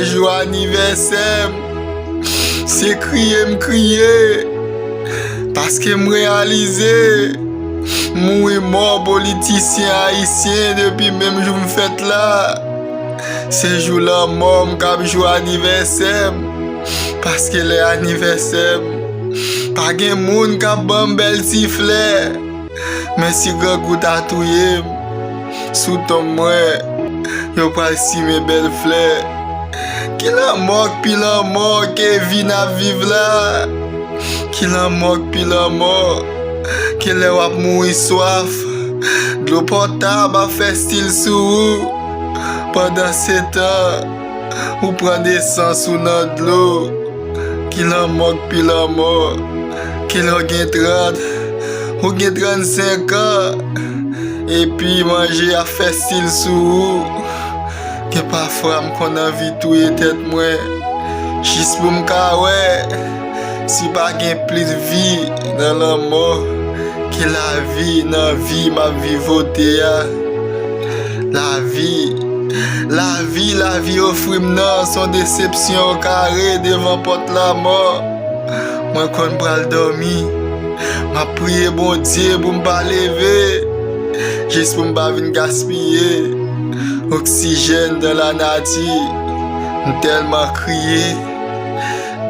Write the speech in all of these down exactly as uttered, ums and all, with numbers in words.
Jou anivèsè m, se kriye m kriye, paske m reyalize mouri mò politisyen ayisyen depi menm jou m fèt la. Se jou lanmò m k ap jou anivèsè m, paske lè anivèsè m, pa gen moun k ap ban m bèl ti flè. Men si grangou ta touye m, sou tonm mwen, yo pral simen bèl flè. Ki lanmò k pi lanmò ke vi n ap viv la? Ki lanmò k pi lanmò ke lè w ap mouri swaf? Dlo potab ap fè stil sou ou. Pandansetan, ou pran nesans ou nan dlo. Ki lanmò k pi lanmò ke lè w gen trant, ou gen trannsenk an, epi manje ap fè stil sou ou? Gen pafwa m konn anvi touye tèt mwen, jis pou m ka wè si pa gen plis vi nan lanmò ke lavi nan vi m ap vivote a. Lavi, lavi, lavi ofri m nan s on desepsyon kare devan pòt lanmò. Mwen konn pral dòmi. M ap priye Bondye pou m pa leve, jis pou m pa vin gaspiye oksijèn dan lanati. M tèlman kriye,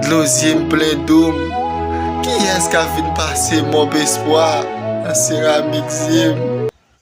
dlo zye m plen doum. Kiyès k ap vin pase mòp espwa nan seramik zye m?